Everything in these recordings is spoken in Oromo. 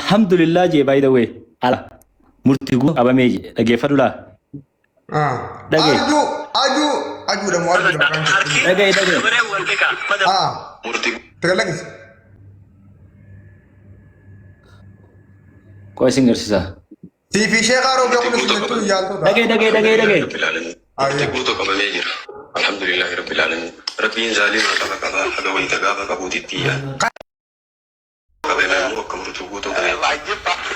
Alhamdulillah jee, by the way. Ala murtii guutuu qabamee jee, dhageeffadhu laa. Dhagaye. Ajuu, ajuu, ajuudha moo ajuudha maqaan kee? Dhagaye, dhagaye. Ah, tagalakis. Qoy isin garsiisa. Sii fi sheekaa roobee kun isin jechuun yaaltota. Dhagaye, dhagaye, dhagaye, dhagaye. Rabbil Aalamiin. Murtii guutuu qabamee jira. Alhamdulillahi Rabbil Aalamiin. Rabbiin zaalimaa qaba qaba haga wayita gaafa qabuutitti iyya. Qabame immoo akka murtuu guutuu qabee.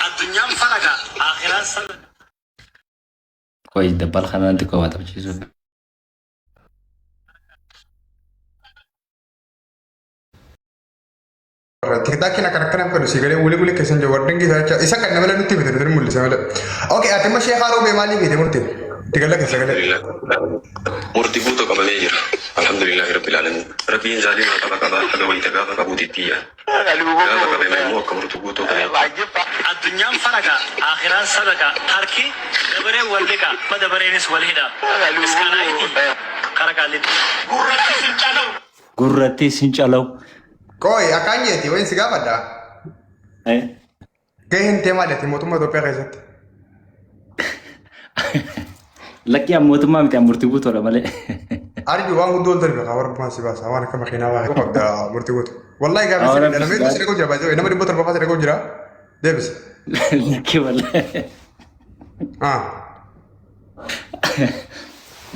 Addunyaan faraqa, akhiraa sana. Qoy dabbal kanaan xiqqoo waa taphachiisuuf. TikTokiin akkana akkana fedhu si galee wuli wuli keessan jiru warri isaa jecha isa kan nama nutti miti nutti mul'isa malee. Okay, ati immoo sheekaa roobee maalii feete murte? Itti gala keessa galee. Murtii guutuu qabamee jira. Alhamdulillahi Rabbil Aalamiin. Rabbiin zaalimaa qaba qaba haga wayita gaafa qabuutitti iyya. Gaafa qabame immoo akka murtuu guutuu qabee. Addunyaan faraqa, akhiraa sadaqa, harki dabareen wal dhiqa, dabareenis wal hidha. Iskaanaayitii kara qaallitti. Gurratti sin calawu. Gurratti sin calawu. Qoy akkaan jeeti wayin si gaafadha. Gaheen tee maali ati mootummaa Itoophiyaa keessatti? Lakkii an mootummaa miti, an murtii guutuudha malee. Arju waan guddoo ol darbe kaa warra si baasa waan akka makiinaa waa qabda murtii guutu. Wallahi gaafa Awwa, si Rabbi nama si hedduu si dhagoo jira baay'ee nama 700 si dhagoo jira. Deebisi. Lakkii wallahi. Ah.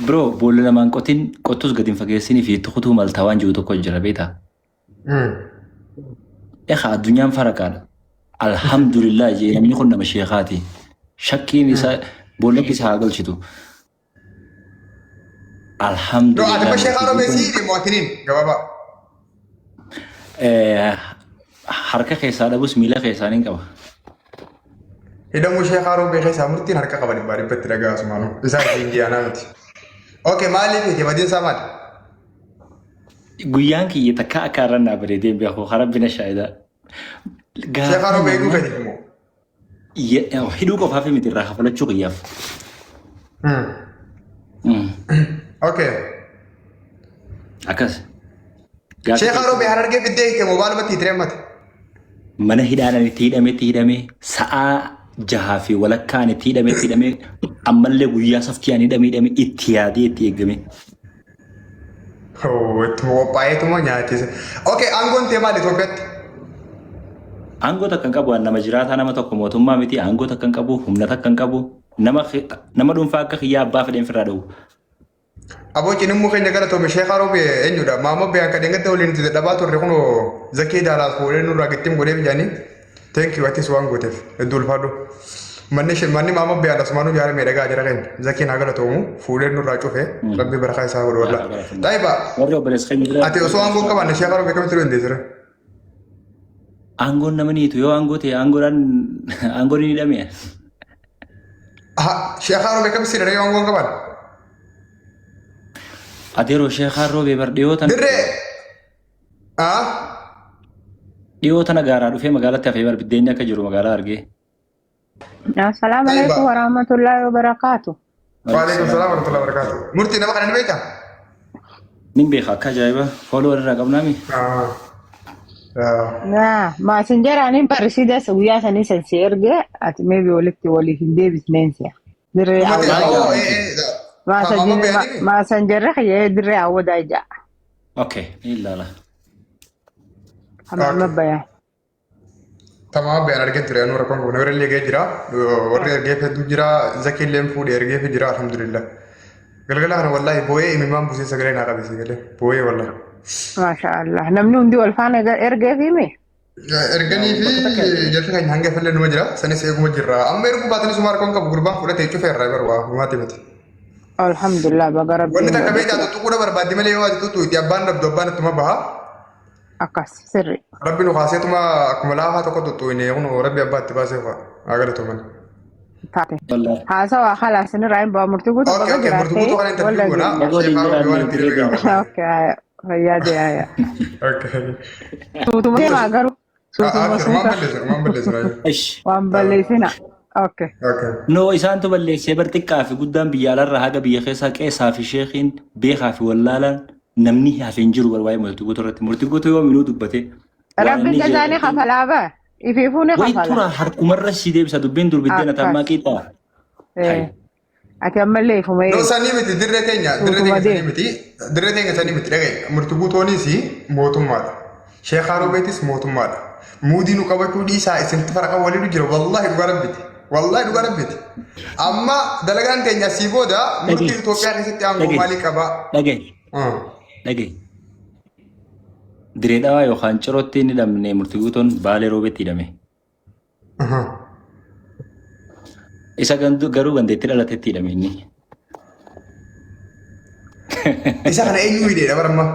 Bro, boolla namaan qotin qottus gadi hin fageessinii fi itti kutuu maltaa waan jiru tokko jira, beektaa? Egaa addunyaan faraqaadha. Alhamdulillah jee, namni kun nama sheekaati. Shakkiin isaa boollatti isa haa galchitu. No, ati Alhamdulillah. immoo sheekaa roobee si hidhe mo'atiniin gabaabaa. Harka keessaa dhabus miila keessaa ni qaba. Hidhamuu sheekaa roobee keessaa murtiin harka qaban dhibbaa dhibbatti dhagaa asumaanuu. Isaa ittiin ji'anaa miti. Okay, maaliif hidhe? Badiin isaa maali? Guyyaan kiyya takka akka irra naa bareedee hin beeku, karaa bina shaayidaa. Sheekaa roobee eeguu keetiif immoo. Hidhuu qofaaf miti, irraa kafalachuu kiyyaaf. Okay. Akkas. Gaaffii Sheekaa roobee Harargee fiddee hiike moo baalumatti hiitiree ammate? Mana hidhaan ani itti hidhametti hidhamee, sa'aa 6:30 ani itti hidhametti hidhamee, ammallee guyyaa saftii ani hidhamee hidhamee, itti yaadee itti eeggame. Oh, ittuma qophaa'eetuma nyaachise. Okay, aangoon tee maali Itoophiyaatti? Aangoo takka hin qabu, ani nama jiraataa nama tokko, mootummaa miti, aangoo takka hin qabu, humna takka hin qabu, nama dhuunfaa akka kiyyaa abbaa fedheen firraa dhowwu. Aboo cinimmuu keenya galatoome. Sheekaa roobee eenyudha? Maama Biyaan kan dheengadda waliin itti dadhabaa turre kunoo Zakii Daalaas fuudhee nurraa gittim godhee bijaanii. Thank you, atis waan gooteef hedduu ulfaadhu. Manni Maama Biyaan asumaanuu ijaarame dhagaa jira keenya. Zakiin haa galatoomu, fuudhee nurraa cufe, rabbi barakaa isaa godhu wallaa. Taayiba Warri obboleessa keenya bira. Ati osoo aangoo hin qabaanne sheekaa roobee kamitti dandeessire? Aangoon nama niitu yoo aangoo ta'e aangoodhaan aangoon ni hidhame. Sheekaa roobee kamitti siree yoo aangoo hin qabaanne? Ati yeroo sheekaan roobee bar dhiyoo tana Dirree! Ah? dhiyoo tana gaaraa dhufee magaalatti hafee bar biddeenni akka jiru magaalaa argee. Assalamu alaikum warahmatullahi wabarakatuh. Waalaikum salaam warahmatullahi wabarakatuh. Murtii nama kana ni beektaa? Nin beeka, akka ajaa'iba fooloo walirraa qabnaami. Ah. Ah. Naa, maasinjaraan barsiidas guyyaa sanii san si erge, ati maybe walitti waliif hin deebisneen si'a. Dirree Ummati hawwadaa. oh eh eh Maama Biyaanii. Maasanjarri kiyyee dirree hawwadaa ija. Okay, ni ilaala. Hamma bayaa. Tamaa Biyaan argee ture, anuu rakkoon qabu, nama illee gahee jira. Warri ergeef hedduu jira. Zakii illee fuudhee ergeef jira, alhamdulillah. Galgala kana wallahi boo'ee imimmaan busee sagalee naa qabe, sagalee boo'ee wallahi. Maasha Allah. Namni hundi wal faana ergeef himi. Erganii fi jarri keenya hanga fillee numa jira. Sanis eeguma jirra. Amma erguu baatanis suma rakkoon qabu, gurbaan fudhatee cufeerra bar waa humaati miti. Alhamdulillah, baga Wanni rabbiin takka godhe. beektaa tuttuquudha barbaaddi malee yoo ati tuttu itti abbaan dhabdu abbaan ittuma baha. Akkas sirri. Rabbi nu kaaseetuma akkuma laafaa tokko tuttuine kun rabbi abbaa itti baasee fa'a. Haa galatoomani. Taate. Wallahi. Haasawaa khalaas inni hin ba'a murtii guutuu Okay, baga okay, murtii guutuu kana jiraattee wal interview goona. dhageenya. Baga waliin Sheekhaa Roobee waan jiraanne itti deebi'e gaafadha. Okay, haya. Fayyaa ta'e, haya. Okay. Suutuma deemaa garuu. Suutuma Abshir, waan suuta. balleessu, waan balleessu raayyu. Ish. Waan balleessina. Okay. Okay. No, isaantu balleessee bar, xiqqaa fi guddaan biyya alaarraa haga biyya keessaa, qeessaa fi sheekiin, beekaa fi wallaalaan, namni hafe hin jiru bar waa'ee murtii guutuu irratti. Murtii guutuu yoo minuu dubbate waan Rabbi inni jazaanii jedhe kafalaa baa. Ifiifuu ni Wayi kafala. tura harkumarra si deebisa dubbiin dur biddeen ati ammaa Akkas. qiixaa. Hayi. Eh, Ati ammallee ifuma No eegi. sanii miti dirree teenya dirree Suutuma teenya sanii deemi. miti dirree teenya sanii miti dhagaye murti guutoonis mootummaadha. Sheekhaa Roobeetis mootummaadha. Muudii nu qabachuu dhiisaa isinitti faraqa waliitu jira wallaahi dhugaa rabbiti. Wallaahi dhugaa rabbiti. Amma dalagaan teenya asii booda murtiin Dhagaye. Itoophiyaa keessatti aangoo Dhagaye. maalii qabaa? Dhagaye. Dhagaye. Diree dhawaa yookaan cirootti inni hidhamne murtii guutuun baalee roobetti hidhame. Isa gandu garuu gandeetti dhalatetti hidhame inni. Isa kana eenyu hidheedha baramma?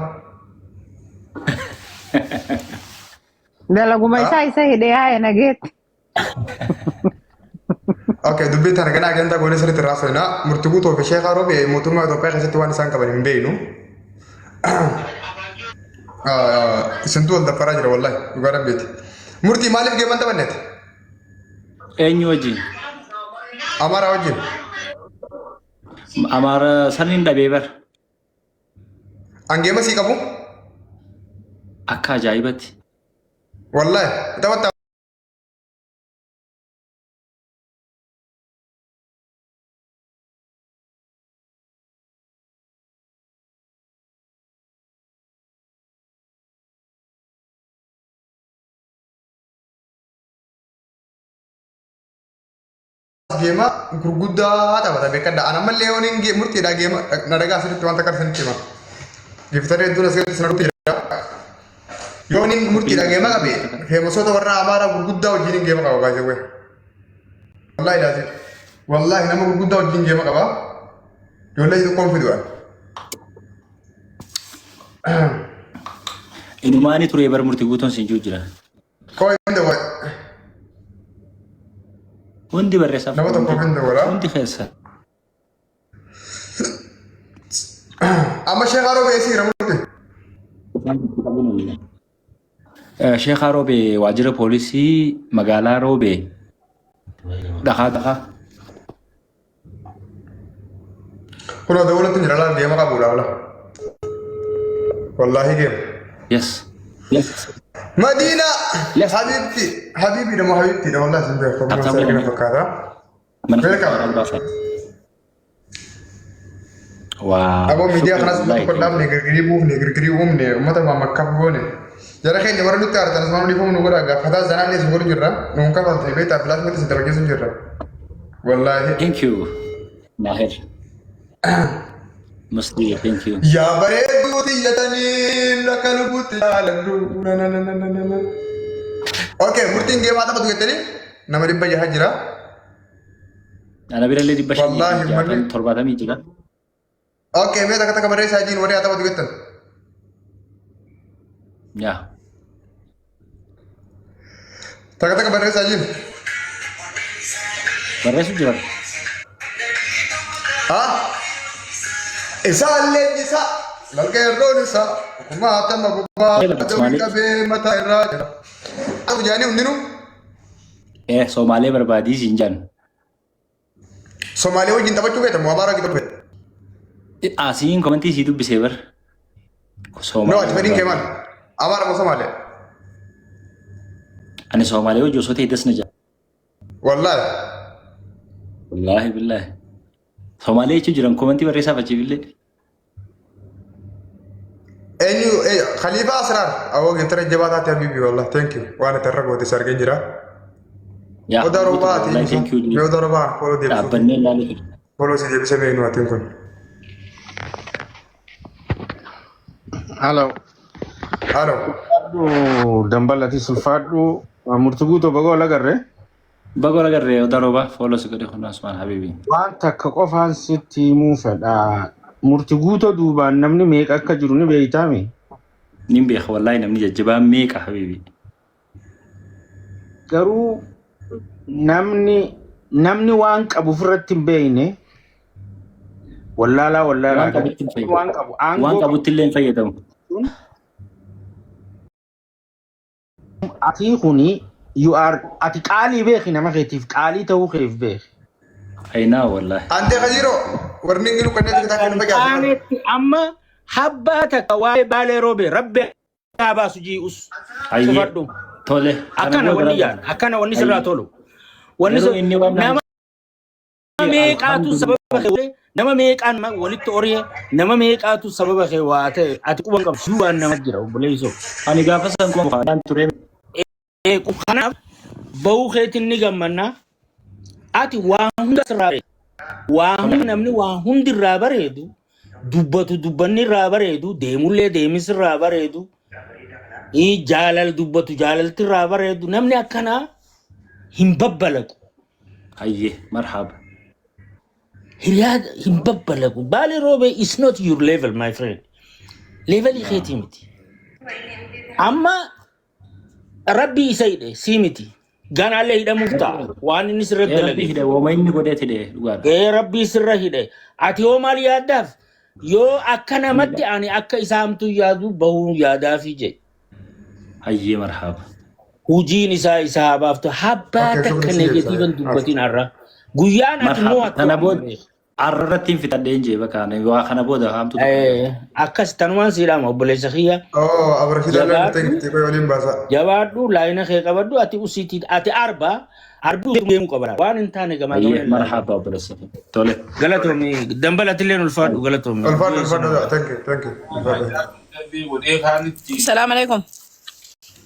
Dalaguma isaa isa hidhee haaya nageetti. Okay, dubbii tana gana ajandaa goonee sirriitti irraa haasofna. Murtii guutuu fi Sheekhaa Roobee mootummaa Itoophiyaa keessatti waan isaan qaban hin beeknu. Isintu wal daffaraa jira wallahi dhugaa rabbiiti. Murtii maaliif geeman taphanneeti? Eenyu wajjin? Amaaraa wajjin. Amaara saniin dhabee bara. An geema sii qabu? Akka ajaa'ibatti. Wallahi taphatta. Geema gurguddaa taphata beekadha. An ammallee yoon hin murtiidha geema na dhagaa asirratti wanta akka isinitti hima. Giftarri hedduun asirratti isin arguutti jira. Yoon hin murtiidha geema qabe feemasoota warra Amaaraa gurguddaa wajjin hin geema qaba baay'ee. Wallaahi laazim. Wallaahi nama gurguddaa wajjin geema qaba. Ijoollee xixiqqoon fiduudhaan. Inumaani turee bar murtii guutuun siin jiru jira. Koo hin dawwa. Hundi barreessaaf Nama tokkoof hin dawwala. Hundi keessa. Amma Sheekh Aroo beesii jira murti. Sheekhaa Roobee waajjira poolisii magaalaa Roobee dhakaa dhakaa. Kunoo dawwalatti jira laal geema qabuudha wala. Wallaahi geema. Yes. Yes. Madiina Yes. Habiibti Habiibi dha moo Habiibti dha wallahi sin beeku akkuma Aftaan isaa argina godhame. fakkaata. Mana Welcome. albaasa. Waa. Aboo miidiyaa Shukran kanas wallahi. tokko dhaabne girgirii buufne girgirii uumne uummata mamakkaaf goone. Jara keenya warra nutti aartan asumaan dhiifama nu godhaa gaafataa zanaallee isin godhu jirra. Nuun kafaltee beektaa filaasmatti isin taphachiisu jirra. Wallaahi. Thank you. Maher. Musli, thank you. Yaa bareedduu tiyyatanii akka lubbuutti jaaladhu. Na na na na na na. Okay, murtiin geemaa taphatu jettanii nama 600 jira. Ana birallee dhibba shanii Wallaahi fi jaatamii manni. torbaatamii jira. Okay, mee takka takka barreessaa jiin warri haa taphatu jettan. Yaa. Takka takka barreessaa jiin. Barreessu jira. Ha? Isaan leenjisaa lalqeerroon isaa kumaatama gubbaa Maali? qabee mataa irraa jira. Aku jaanii hundinuu Eh, Somaalee barbaadii siin jedhan. Somaalee wajjin taphachuu feeta moo Amaaraa wajjin taphachuu feeta? Asiin komentii sii dubbisee bar. No, ati fedhiin kee maal? Amaara moo Somaalee? Ani Somaalee wajjin osoo ta'e das na jedha. Wallaahi. Wallaahi billaahi. Somaalee jechuun jiran komentii barreessaaf achiif illee. Eenyu Khaliifaa Asraar awoo geettara jabaa taate habiibi wallah thank you waan itti har'a goote si argeen jira. Yaa Odaa roobaa ati wallaahi thank you. mee odaa roobaa follow deebisuu Dhaabbannee ilaalu. follow si deebisee mee nu atiin kun. Hello. Halo. Ulfaadhu dambalati sulfaadhu murtii guutuu bagoo lagarre. Baga wal agarree odaa roobaa follow si godhe kun Usmaan Habibi. Waan takka qofaan sitti himuu fedha. Murtii guutuu duubaan namni meeqa akka jiru ni beeytaami. Nin beeka wallaahi namni jajjabaan meeqa Habibi. Garuu namni namni waan qabu ofirratti hin beekne wallaalaa wallaalaa Waan qabutti hin fayyadamu. waan qabu Waan aangoo qabutti illee hin fayyadamu. qabu ati kuni you are ati qaalii beeki nama keetiif qaalii ta'uu keef beeki. I know wallahi. Ante Khajiro warni inni nu kanneen kitaa kennu facaase. Qaanetti amma habbaa takka waa'ee baalee roobee rabbi haa baasu ji'us. Hayyee. Cufadhu. Tole. Kana Akkana booda wanni rabbi. yaan akkana wanni sirraa Hayyee. tolu. Wanni Garuu inni waan nama meeqaatu sababa kee nama meeqaan walitti horee nama meeqaatu sababa kee waa ta'e ati quban qabdu siyyuu waan nama jira obboleessoo. Ani gaafa san kuma ture. Kanaaf bahuu keetiin ni gammanna. Ati waa hunda sirraa bareedu. Waa hunda namni waa hundi irraa bareedu dubbatu dubbanni irraa bareedu deemullee deemis irraa bareedu jaalal dubbatu jaalalti irraa bareedu namni akkanaa hin babbalaqu. Hayyee marhaba. Hiriyaa hin babbalaqu. Baale roobee is not your level my friend. Levelii keetii miti. Amma Rabbii isa hidhe sii miti. Ganaallee hidhamuuf ta'a. Waan inni sirra Ee rabbi dalageef. hidhe wooma inni godheet hidhe dhugaadha. Ee rabbii sirra hidhe. Ati hoo maal yaaddaaf? Yoo akka namatti ani akka isaa hamtuu yaadu bahuu yaadaafii jedhe. Hayyee marhaaba. Hujiin isaa isa haa baaftu. Habbaa Okay, takka shukri si negatiivan ibsa. dubbatin har'a. Guyyaan ati Marhaaba. mo'attu Tana amma booda beeka. arra irratti hin fixadheen jee bakka ani waa kana booda haamtu tokko hin jiru. Akkas tanumaan siidhaama obboleessa kiyya. Oh, abarashida illee dhuftee Jabaadhu jirti qoy waliin baasa. jabaadhu laayina kee qabadhu ati usiitii ati arba arbi deemuu qaba waan hin taane gamaa Hayyee gamana hin laalin. marhaaba obboleessa kiyya. Tole. Galatoomi dambalatillee ulfaadhu galatoomi. Ulfaadhu ulfaadhu thank you thank you ulfaadhu. Salaam alaikum.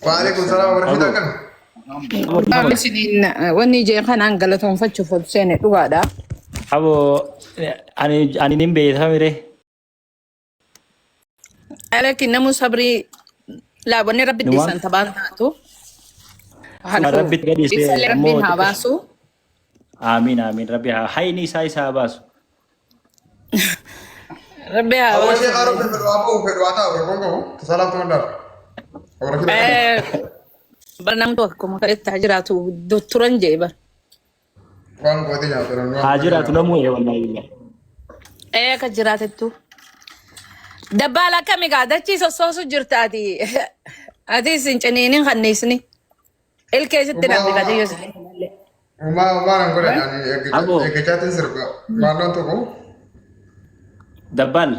Waalaikum salaam abarashida Aboo. akkam? Waan isiniin wanni ijee kanaan galatoonfachuuf ol seene dhugaadha. Aboo ani nin beekaa mire. Lakin namuu sabrii laa wanni rabbi Numaan dhiisan tabaan taatu. rabbi gadhiise Ibsallee ammoo rabbiin haa baasu. Amiin amiin rabbi haa hayni isaa isaa haa baasu. Rabbi haa Aboo baasu. sheekhaa rabbi fedhu haa ba'u fedhu haa taa'u rakkoon qabu tasaalaaf tuman dhaaf. Abarashida akkam? Bar namni akkuma kadhatti haa jiraatu turan jee bar. Waan gootee nyaatu namni waan Haa gootee jiraatu nyaatu. namuu ee wallaahi billahi. Ee akka jiraatettu. Dabbaala akkami gaa dachii sossoosu jirta ati. Ati isin ciniinin kanniisni. Ilkee sitti Umaa namni yoo umaa si. umaa umaa nan godhan ani Aboo eeggachaatiin sirba maalloon tokko. dabbaal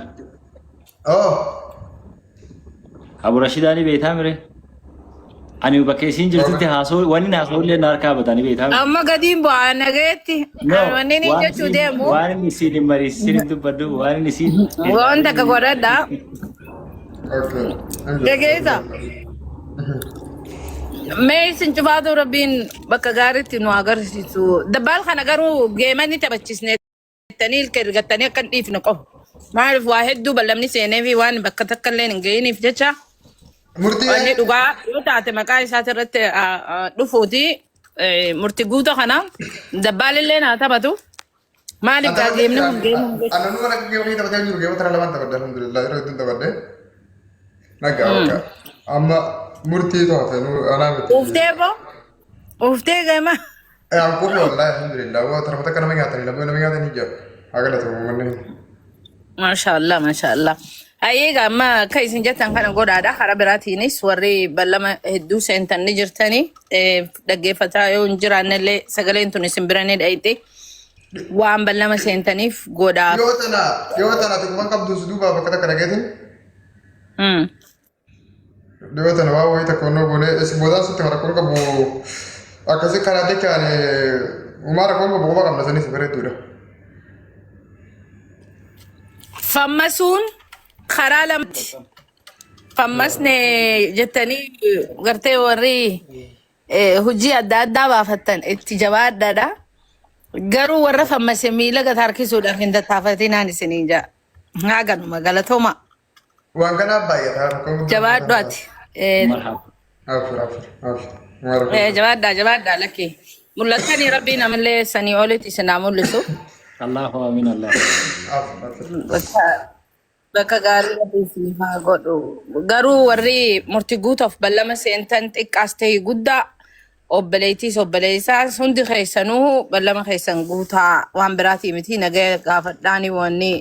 Oh Abu Rashidaa ni beektaa mire. Ani bakka isiin jirtutti haasoo wanni haasoo illee na harkaa bata ni beektaa mire. Amma gadiin bu'aa nagayetti. No Wanni inni waan jechuu isiin deemu. waan inni isiin hin mariisisin hin dubbadhu waan inni isiin Waan takka godhadha. okay. Dhageessa. Mee isin cufaatu rabbiin bakka gaariitti nu agarsiisu. Dabbaal kana garuu geemanii taphachiisne jettanii ilka ergattanii akka hin dhiifne qofa. Maaliif waa hedduu ballamni seenee fi waan bakka takka illee hin ga'iniif jecha Murtii wanni dhugaa yoo taate maqaa isaati irratti dhufuuti murtii guutuu kana dabbaalillee naa taphatu. Maaliif gaa geemni kun geemuun jecha. Ananu mana geemii taphatee jiru geemota kana lamaan taphadhe alhamdulillah yeroo hedduun taphadhe. Nagaa bakka amma murtii to'ate nu anaa miti. Uftee boo? Uftee geema? An kufe wallahi alhamdulillah waa tarfata akka nama nyaatanii lammii nama nyaatanii jira. Haa galatamu manni. Maashaallah maashaallah. Ayyee amma akka isin jettan kana godhaadha. Karaa biraatiinis warri ballama hedduu seentan ni jirtanii dhaggeeffataa yoo hin jiraannellee sagaleen tun isin bira ni dhayxi. Waan ballama seentaniif godhaaf. Dhiyoo tana ati kuban qabdu si duubaa bakka takka dhageetin. Dhiyoo tana waa wayii takka onnoo goonee si boodaan sitti rakkoon qabu akkasii karaa jechaan uumaa rakkoon qabu quba qabna sanis bareedduudha. Fammasuun karaa lamatti. Fammasne jettanii gartee warri hojii adda addaa baafattan itti jabaadhaadha. Garuu warra fammase miila gad harkisuudhaaf hin tattaafatinaan isiniin ja'a. Haa ganuma galatooma. Waan kanaaf baay'ata rakkoon guddaan Jabaadhu ati. Marhaba. Abshir abshir abshir. Uumaa rakkoon qabu. Jabaadhaa jabaadhaa lakki. Mul'attanii rabbiin amallee sanii olitti isin haa mul'isu. Allahu amiin Allahu amiin. Abshir abshir. Bakka gaarii rabbi isiniif haa godhu. Garuu warri murtii guutuuf ballama seentan xiqqaas ta'e guddaa obboleettiis obboleessaas hundi keessanuu ballama keessan guutaa waan biraatii miti nagaya gaafadhaanii wanni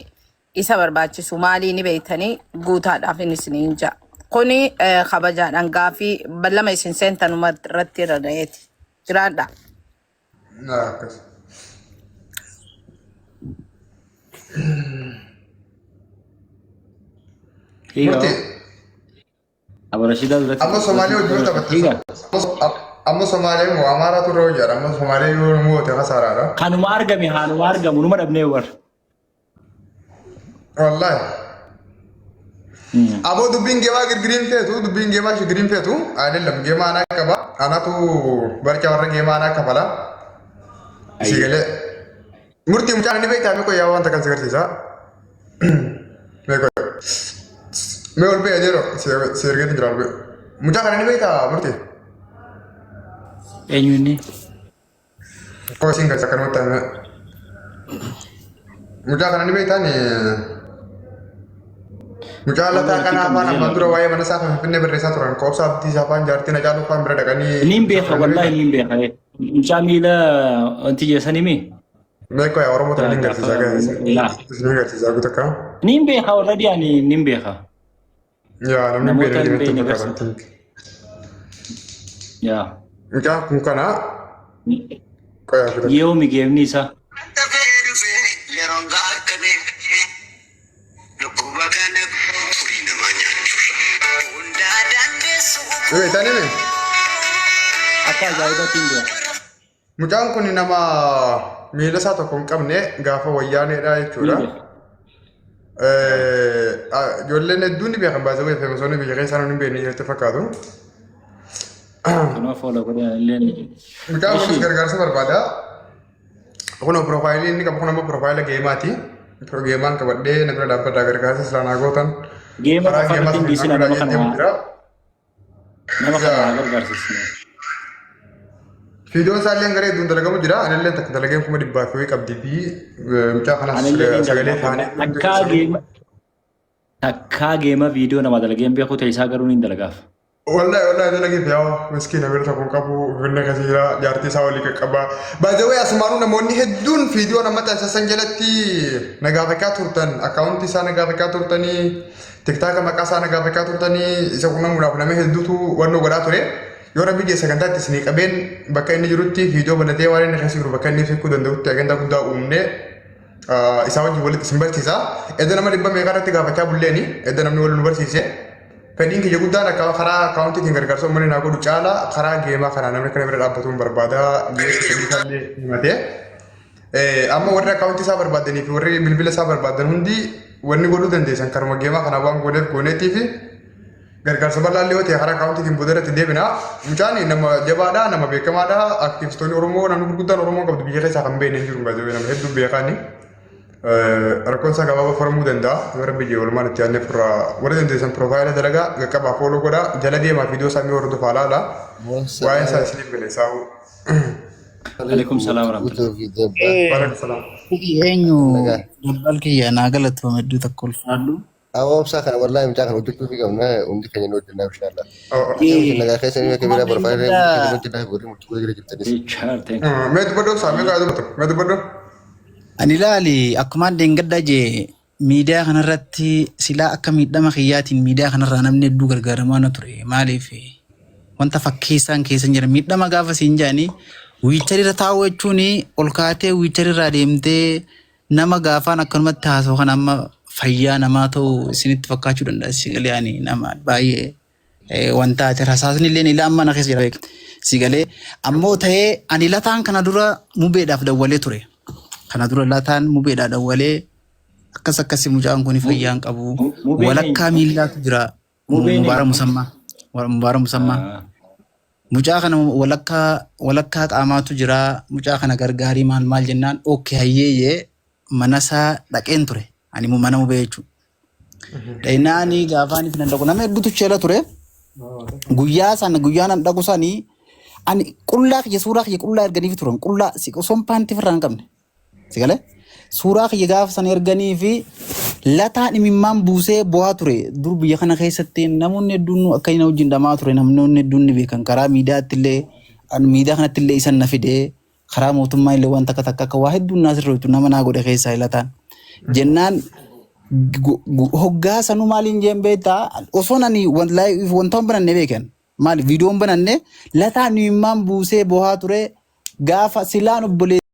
isa barbaachisu maalii ni beektanii guutaadhaaf inni isiniin ja'a. Kuni kabajaadhaan gaafii ballama isin seentanuma irratti irra ga'eeti. Jiraadha. Naa akkas. Hiikoo. Murtii. Abarashidaa duratti. Amma Somaalee wajjin yoo taphatte amma Somaalee moo Amaaraatu irra hojjaadha. Amma Somaalee yoo moote kasaaraadha. Kanuma argame haaluma argamu numa dhabnee war. Wallaahi. Aboo dubbiin geemaa girgiriin feetu dubbiin geemaa shigiriin feetu አይደለም geemaa anaa qaba anatu barca warra geemaa anaa kafala. Si galee murtii mucaan inni beektaa meeqoo yaa wanta kan si agarsiisa. Meeqoo mee ol ba'e jedhu si ergeetu jira ol ba'e. Mucaa kana ni beektaa murtii? Eenyu inni? Koo isin galcha akkanumatti hime. Mucaa kana ni beektaa ni Mucaa lataa kanaa afaan ammaan dura waa'ee mana isaa kan Finfinnee barreessaa turan koobsa abdii isaa afaan jaartii na caaluu afaan bira dhaqanii. Niin beeka wallaahi niin beeka. Mucaa miila wanti jeesanii mi? Meeqoo yaa Oromoo tana niin garsiisaa Laa. Niin garsiisaa guutuu akka. Niin beeka already ani niin beeka. Yaa namni Namoota beekne hin natti beekne fakkaata. Yaa. Mucaan kun kana qoyaa guutuu. Yoomi geemni isaa. Beektanii mi? Akka ajaa'ibaatti hin beeka. Mucaan kun nama miila isaa tokko hin qabne gaafa wayyaaneedha jechuudha. Niin beeka. Ijoolleen hedduun ni beekan baasee wayii feemasoonni biyya keessaa namni hin beekne jirti fakkaatu. Kanuma fooloo godhan illee. Mucaan kunis gargaarsa barbaada. Kun piroofaayilii inni qabu kun ammoo piroofaayila geemaati. Geemaan qabadhee na bira dhaabbadhaa gargaarsa silaa naa gootan. Geema Karaa qofa geemaa irratti hin dhiisina sana nama kana deemu jira. nama kana haa gargaarsisne. Viidiyoon isaa illee gara hedduun dalagamu jira. Ani illee takka dalageen 100,000 fi wayii qabdii fi mucaa kanas Ani illee niin sagalee dalagaaf. taanee Takkaa geema takkaa geema viidiyoo nama dalageen beeku ta'e isaa garuu niin dalagaaf. Wallahi wallahi dalageef yaa miskiina bira tokko hin qabu finna keessa jira jaartii isaa walii qaqqaba. By the way asumaanuu namoonni hedduun viidiyoo nama maxxansa san jalatti na gaafachaa turtan akkaawuntii isaa na gaafachaa turtanii tiktaaka maqaa isaa na gaafachaa turtanii isa qunnamuudhaaf nama hedduutu wannoo godhaa ture. Yoo rabbi jee sagantaa itti isinii qabeen bakka inni jirutti viidiyoo banatee waan inni keessa jiru bakka inni hiikuu danda'utti agandaa guddaa uumnee isaa wajjin walitti isin barsiisa. Edda nama dhibba meeqaa irratti gaafachaa bulleeni edda namni wal nu barsiise. Fedhiin kiyya guddaan akka karaa akkaawuntiitiin gargaarsa uummanni naa godhu caala karaa geemaa kanaa namni kana bira dhaabbatuun barbaada jechuun fedhii isaallee himatee. Amma warri akkaawuntii isaa barbaadanii fi warri bilbila isaa barbaadan hundi wanni godhuu dandeessan karuma geemaa kanaa waan gooneef gooneetii fi gargaarsa bal'aa illee yoo ta'e karaa akkaawuntiitiin booda irratti deebina. Mucaan nama jabaadha, nama beekamaadha. Aktivistoonni Oromoo namni gurguddaan Oromoo qabdu biyya keessaa kan beekne hin jiru baay'ee nama hedduu beekaani. Rakkoon isaa gabaabaa furamuu danda'a. Yoo rabbi jee walumaan itti yaadnee furra. Warri dandeessan piroofaayila dalagaa qaqqabaa fooloo godhaa jala deemaa viidiyoo isaa mee hordofaa laala. Waa'een isaa isiniif gale isaa'u. Alaikum salaam warahmatullahi. Waalaikum salaam. Eenyu dabbal kiyya naa galatoome hedduu tokko ulfaadhu. Awwaamsaa kana wallaahi mucaa kana hojjechuu fi qabna hundi keenya nu hojjennaa inshallah. Nagaa keessa inni akka biraa barbaadee hundi keenya nu hojjennaa warri murtii godhee jirtanis. Teacher, thank you. Mee dubbadhu obsaa mee kaa dubbatu mee dubbadhu. Ani ilaali akkumaan deengadda jee miidiyaa kanarratti silaa akka miidhama kiyyaatiin miidiyaa kanarraa namni hedduu gargaaramaa na ture. Maaliif wanta fakkeessaan keessa hin jira. Miidhama gaafa siin jedhanii wiicharirra taa'uu jechuun ol kaatee wiicharirraa deemtee nama gaafaan akkanumatti haasa'u kan amma fayyaa namaa ta'u isinitti fakkaachuu danda'a. Sigalee ani nama baay'ee wanta ati rasaasni illee ilaa amma na keessa jira beekta. Sigalee ammoo ta'ee ani lataan kana dura mubeedhaaf dawwalee ture. Kana dura lataan mubeedhaaf dawwalee akkas akkasi mucaan kun fayyaa hin qabu. Mubeen Walakkaa miillaatu jira. Mubeen Mubaara Musammaa. Mubaara Musammaa. Mucaa kana walakkaa walakkaa qaamaatu jira. Mucaa kana gargaarii maal maal jennaan okke hayyeeyyee mana isaa dhaqeen ture. Ani mana mubee jechuudha. Dhayinaani gaafaan itti nan dhaqu nama hedduutu cheela ture. Guyyaa sana guyyaa nan dhaqu sanii ani qullaa kiyya suuraa kiyya qullaa erganiif turan qullaa si osoon paantii ofirraa hin qabne. Si galee suuraa kiyya gaafa sana erganii fi lataan imimmaan buusee bu'aa ture dur biyya kana keessatti namoonni hedduun akka inni wajjin dhamaa ture namoonni hedduun ni beekan karaa miidiyaatti illee miidiyaa kanatti illee isan na fidee karaa mootummaa illee waan takka takka akka waa hedduun naa sirreetu nama naa godhe keessaa lataan. Jennaan hoggaa sanuu maaliin jeen beektaa osoon ani wanta hin bananne beekan maali viidiyoon bananne lataan imimmaan buusee bohaa ture gaafa silaan obboleessa.